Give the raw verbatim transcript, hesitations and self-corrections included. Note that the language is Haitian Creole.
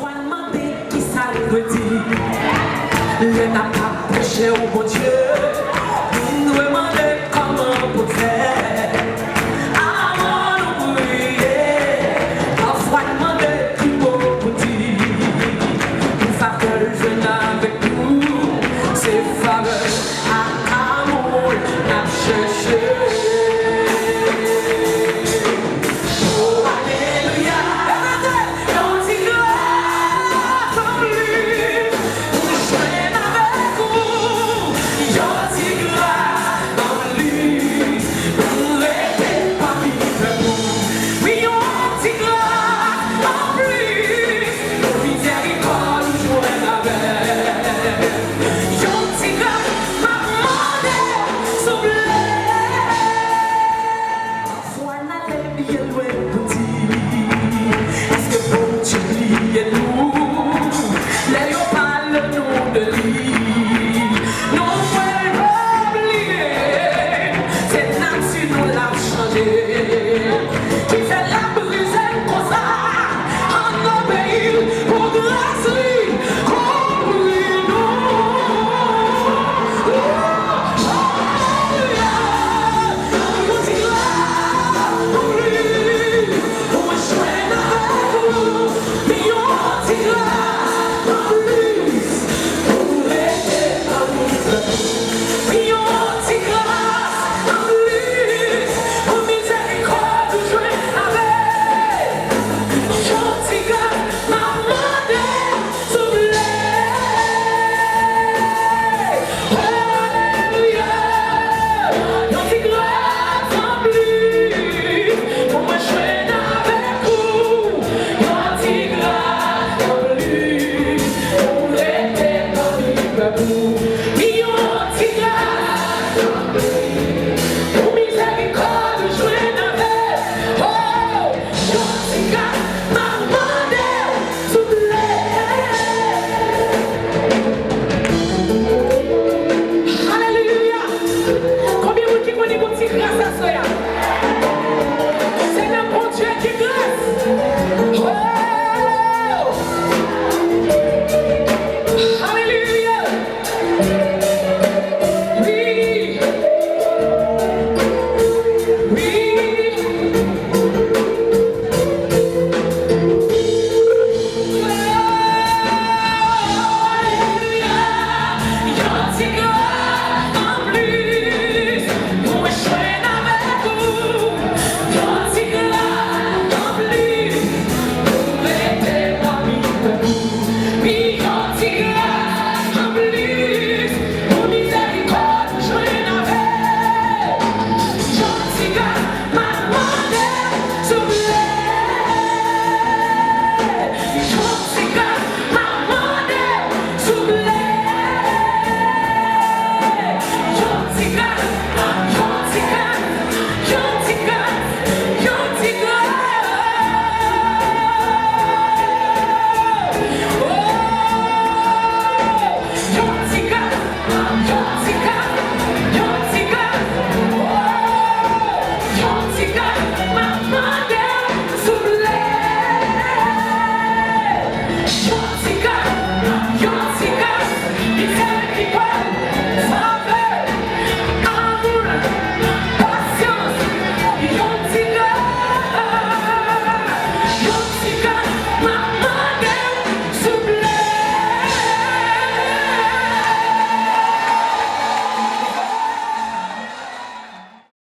Pafwa n mande kisa l vle di. Lè n ap aproche w, Bondye, nou dwe mande kòman pou n fè. Avan nou priye, pafwa n mande ki mo pou n di. Pou favè l jwenn avèk nou, se favè ak amou n ap chèche. Oh, alelouya. Yon ti gras anplis pou jwenn avèk ou. Yon ti gras anplis pou rete pami pèp ou. Wi, yon ti gras anplis pou mizèrikòd ou jwenn avèk. Yon ti gras m ap mande, souple. Pafwa n ale byen lwen pou di, èske Bondye bliye nou? Lè yo pale nou de li, nou kwè l pa bliye. Se nati nou l ap chanje. Kifè l ap brize n konsa? Ann obeyi l pou gras li kouvri nou. Alelouya. Yon ti gras anplis pou mwen jwenn avèk ou. Yon ti gras anplis pou rete pami pèp ou. Yon ti gras anplis pou mizèrikòd ou jwenn avèk. Yon ti gras m ap mande, souple. Oh, alelouya. Yon ti gras anplis pou mwen jwenn avèk ou. Yon ti gras anplis pou rete pami pèp ou. Yon ti gras anplis pou mizèrikòd ou jwenn avèk. Oh, yon ti gras m ap mande, souple. Alelouya. Konbyen moun ki konnen gon ti gras aswè a? Se nan Bondye gen gras. Oh! Alelouya. Wi. Wi. Alelouya. Yon ti gras anplis pou mwen jwenn avèk ou. Yon ti gras anplis pou rete pami pèp ou. Wi, yon ti gras anplis pou mizèrikòd ou jwenn avèk. Yon ti gras m ap mande, souple. Yon ti gras m ap mande, souple. Yon ti gras, yon ti gras, yon ti gras, yon ti gras. Oh! Yon ti gras, yon ti gras, yon ti gras, oh, yon ti gras, m ap mande, souple. Yon